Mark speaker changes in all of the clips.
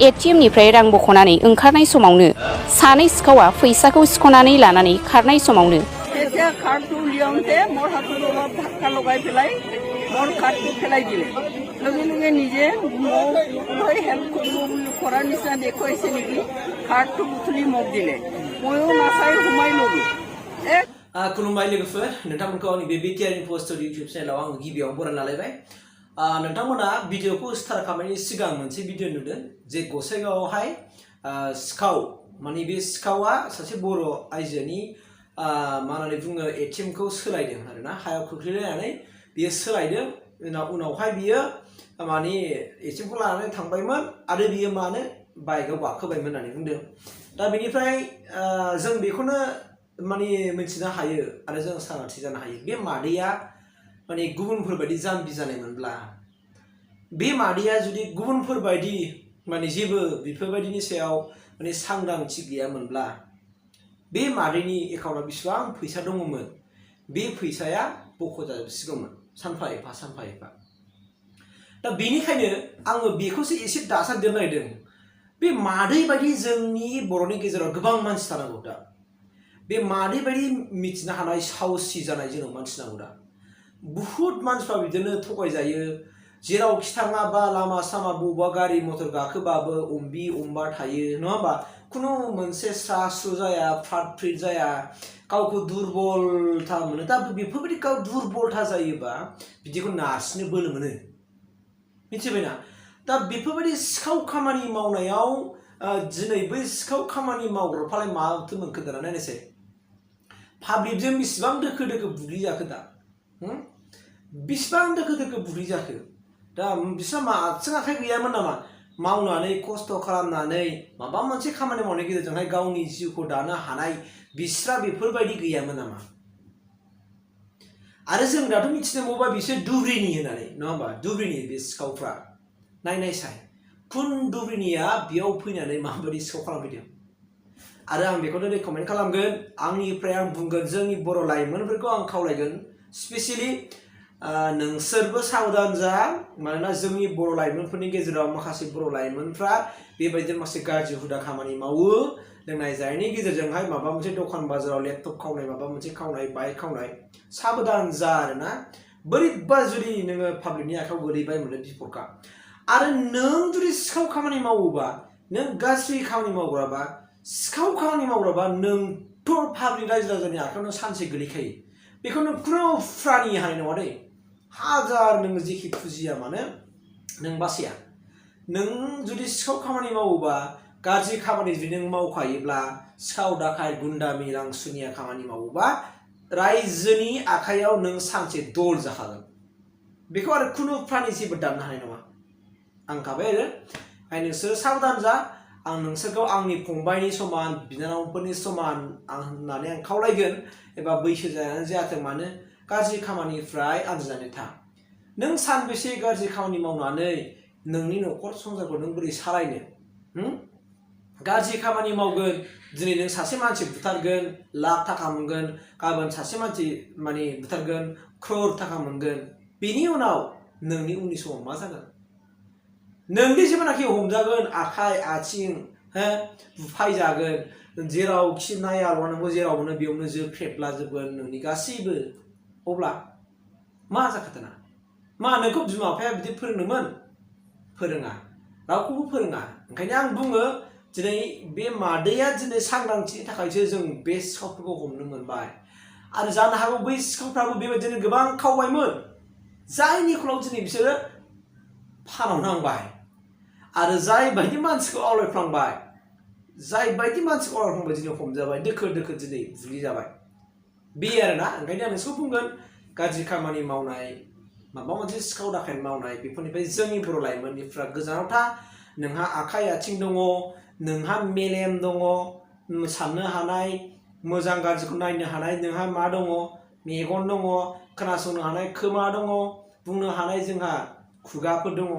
Speaker 1: ATMनिफ्राय रां बख'नानै ओंखारनाय समावनो सानै सिखावा फैसाखौ सिख'नानै लानानै खारनाय समावनो
Speaker 2: खुलुमबाय लोगोफोर नोंथांमोनखौ आंनि बे Btrinfostudio YouTube चेनेलाव आं गिबियाव बरायना लायबाय नोंथांमोना भिडिअखौ स्टार्ट खालामनायनि सिगां मोनसे भिडिअ नुदों जे गसाइगावआवहाय सिखाव माने बे सिखावा सासे बर' आइजोनि मा होननानै बुङो ATMखौ सोलायदों आरोना हायाव खोख्लैलायनानै बियो सोलायदों उनावहाय बियो माने ATMखौ लानानै थांबायमोन आरो बियो मानो बाइकआव गाखोबायमोन होननानै बुंदों दा बेनिफ्राय जों बेखौनो माने मिथिनो हायो आरो जों सांग्रांथि जानो हायो बे मादैया माने गुबुनफोर बायदि जाम्बि जानायमोनब्ला बे मादैया जुदि गुबुनफोर बायदि माने जेबो बेफोरबायदिनि सायाव माने सांग्रांथि गैयामोनब्ला बे मादैनि एकाउन्टआव बेसेबां फैसा दङमोन बे फैसाया बख'जाजोबसिगौमोन सानफा एफा दा बेनिखायनो आङो बेखौसो एसे दाजाबदेरनो नागिरदों बे मादै बायदि जोंनि बर'नि गेजेराव गोबां मानसि थानांगौ दा बे मादै बायदि मिथिनो हानाय साहसि जानाय जोंनाव मानसि नांगौ दा बुहुत मानसिफ्रा बिदिनो थगायजायो जेरावखि थाङा बा लामा सामा बबेबा गारि मटर गाखोबाबो अम्बि अम्बा थायो नङा होमबा खुनु मोनसे स्रास्रु जाया फ्रात फ्रित जाया गावखौ दुरबलथा मोनो दा बेफोरबायदि गाव दुरबलथा जायोबा बिदिखौ नारसिनो बोलो मोनो मिथिबायना दा बेफोरबायदि सिखाव खामानि मावनायाव दिनै बै सिखाव खामानि मावग्राफ्रालाय माथो मोनखो दाना नायनोसै पाब्लिकजों बेसेबां दोखो दोखो बुग्लि जाखो दा बेसेबां दोखो दोखो बुग्लि जाखो दा बिसोर मा आथिं आखाइ गैयामोन नामा मावनानै खस्थ' खालामनानै माबा मोनसे खामानि मावनायनि गेजेरजोंहाय गावनि जिउखौ दानो हानाय बिस्रा बेफोरबायदि गैयामोन नामा आरो जों दाथ' मिथिनो मोनबाय बिसोर दुब्रिनि होननानै नङा होमबा दुब्रिनि बे सिखावफ्रा नायनायसाय खुन दुब्रिनिया बेयाव फैनानै माबायदि सिखाव खालामफैदों आरो आं बेखौनो रेकमेन्ड खालामगोन आंनिफ्राय आं बुंगोन जोंनि बर' लाइमोनफोरखौ आं खावलायगोन स्पेसियेलि नोंसोरबो साबधान जा मानोना जोंनि बर' लाइमोनफोरनि गेजेराव माखासे बर' लाइमोनफ्रा बेबायदिनो माखासे गाज्रि हुदा खामानि मावो लोंनाय जानायनि गेजेरजोंहाय माबा मोनसे दखान बाजाराव लेपटप खावनाय माबा मोनसे खावनाय बाइक खावनाय साबधान जा आरोना बोरैबा जुदि नोङो पाब्लिकनि आखायाव गोलैबाय मोनो बिपदखा आरो नों जुदि सिखाव खामानि मावोबा नों गाज्रि खामानि मावग्राबा सिखाव खामानि मावग्राबा नोंथ' पाब्लिक रायजो राजानि आखायावनो सानसे गोलैखायो बेखौ नों खुनु फ्रानि हानाय नङा दै हाजार नोङो जेखि फुजिया मानो नों बासाया नों जुदि सिखाव खामानि मावोबा गाज्रि खामानि जुदि नों मावखायोब्ला सिखाव दाखाय गुन्दा मिरां सुनिया खामानि मावोबा रायजोनि आखायाव नों सानसे दल जाखागोन बेखौ आरो खुनु फ्रानि जेबो दाननो हानाय नङा आं खाबाय आरो नोंसोर साबधान जा आं नोंसोरखौ आंनि फंबायनि समान बिनानावफोरनि समान आं होननानै आं खावलायगोन एबा बैसो जानानै जायाथों मानो गाज्रि खामानिफ्राय आनज्रायनानै था नों सानबेसे गाज्रि खामानि मावनानै नोंनि न'खर संसारखौ नों बोरै सालायनो गाज्रि खामानि मावगोन दिनै नों सासे मानसि बुथारगोन लाख थाखा मोनगोन गाबोन सासे मानसि माने बुथारगोन क्रर थाखा मोनगोन बेनि उनाव नोंनि उननि समाव मा जागोन नोंनि जेब्लानाखि हमजागोन आखाइ आथिं बुफायजागोन जेरावखि नायाल'नोबो जेराव मोनो बेयावनो जोख्रेबलाजोबगोन नोंनि गासैबो अब्ला मा जाखो दाना मा नोंखौ बिमा बिफाया बिदि फोरोंदोंमोन फोरोङा रावखौबो फोरोङा ओंखायनो आं बुङो दिनै बे मादैया दिनै सांग्रांथिनि थाखायसो जों बे सिखावफोरखौ हमनो मोनबाय आरो जानो हागौ बै सिखावफ्राबो बेबायदिनो गोबां खावबायमोन जायनि फलाव दिनै बिसोरो फानाव नांबाय आरो जाय बायदि मानसिखौ आवलायफ्लांबाय दिनै हमजाबाय दोखो दोखो दिनै बुग्लि जाबाय बे आरोना ओंखायनो आं नोंसोरखौ बुंगोन गाज्रि खामानि मावनाय माबा मोनसे सिखाव दाखायन मावनाय बेफोरनिफ्राय जोंनि बर' लाइमोननिफ्रा गोजानाव था नोंहा आखाइ आथिं दङ नोंहा मेलेम दङ साननो हानाय मोजां गाज्रिखौ नायनो हानाय नोंहा मा दङ मेगन दङ खोनासंनो हानाय खोमा दङ बुंनो हानाय जोंहा खुगाफोर दङ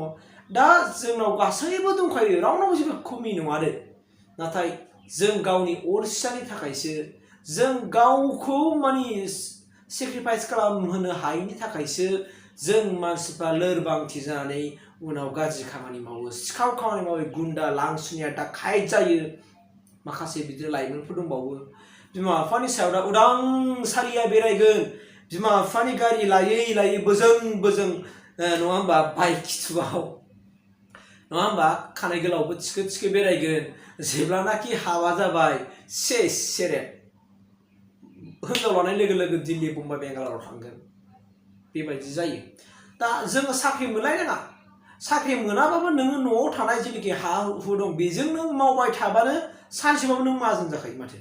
Speaker 2: दा जोंनाव गासैबो दंखायो रावनावबो जेबो खमि नङा दे नाथाय जों गावनि अलसियानि थाखायसो जों गावखौ माने सेक्रिफाइस खालामहोनो हायैनि थाखायसो जों मानसिफ्रा लोरबांथि जानानै उनाव गाज्रि खामानि मावो सिखाव खामानि मावो गुन्दा लांसुनिया दाखाइट जायो माखासे बिदिनो लाइमोनफोर दंबावो बिमा बिफानि सायाव दा उदां सालिया बेरायगोन बिमा बिफानि गारि लायै लायै बोजों बोजों नङा होमबा बाइक खिथुआव नङा होमबा खानाय गोलावबो थिखो थिखो बेरायगोन जेब्लानाखि हाबा जाबाय सेस सेरेब हिनजाव लानाय लोगो लोगो दिल्ली मुम्बाइ बेंगालराव थांगोन बेबायदि जायो दा जोङो साख्रि मोनलायनाङा साख्रि मोनाबाबो नोङो न'आव थानाय जेनाखि हा हु दं बेजों नों मावबाय थाबानो सानसेबाबो नों माहाजोन जाखायो माथो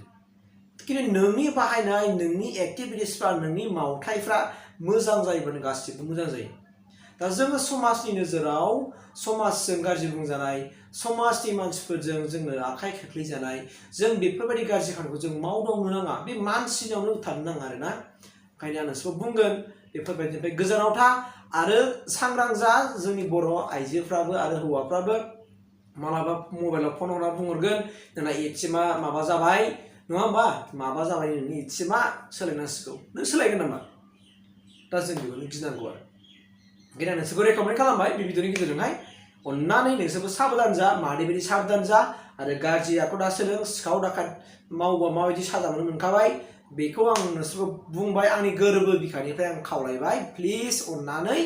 Speaker 2: खिन्थु नोंनि बाहायनाय नोंनि एक्टिभिटिसफ्रा नोंनि मावथायफ्रा मोजां जायोबानो गासिबो मोजां जायो दा जोङो समाजनि नोजोराव समाजजों गाज्रि बुंजानाय समाजनि मानसिफोरजों जोङो आखाइ खोख्लैजानाय जों बेफोरबायदि गाज्रि खामानिखौ जों मावदावनो नाङा बे मानसिनावनो थानो नाङा आरोना ओंखायनो आं नोंसोरखौ बुंगोन बेफोरबायदिनिफ्राय गोजानाव था आरो सांग्रां जा जोंनि बर' आइजोफ्राबो आरो हौवाफ्राबो मालाबा मबाइलाव फन हरना बुंहरगोन नोंना एटिएमआ माबा जाबाय नङा होमबा माबा जाबाय नोंनि एटिएमआ सोलायनांसिगौ नों सोलायगोन नामा दा जों बेखौनो गिनांगौ आरो ओंखायनो आं नोंसोरखौ रेकमेन्ड खालामबाय बे भिडिअनि गेजेरजोंहाय अन्नानै नोंसोरबो साबधान जा मादैबायदि साबधान जा आरो गाज्रि आखु दा सोलों सिखाव दाखाट मावोबा माबायदि साजा मोनो मोनखाबाय बेखौ आं नोंसोरखौ बुंबाय आंनि गोरबो बिखानिफ्राय आं खावलायबाय प्लिज अन्नानै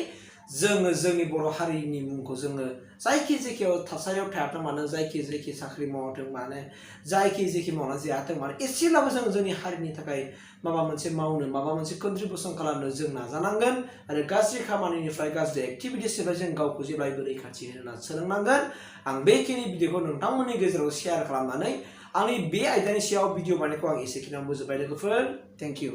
Speaker 2: जोङो जोंनि बर' हारिनि मुंखौ जोङो जायखि जायखियाव थासारियाव थायाथों मानो जायखि जायखि साख्रि मावाथों मानो जायखि जायखि मावना जायाथों मानो एसेब्लाबो जों जोंनि हारिनि थाखाय माबा मोनसे मावनो माबा मोनसे कन्ट्रिबिउसन खालामनो जों नाजानांगोन आरो गाज्रि खामानिनिफ्राय गाज्रि एक्टिभिटिसनिफ्राय जों गावखौ जेब्लायबो रैखाथि होनो सोलोंनांगोन आं बेखिनि भिडिअखौ नोंथांमोननि गेजेराव शेयार खालामनानै आंनि बे आयदानि सायाव भिडिअ बानायनायखौ आं एसेखिनियाव फोजोबबाय लोगोफोर थेंक इउ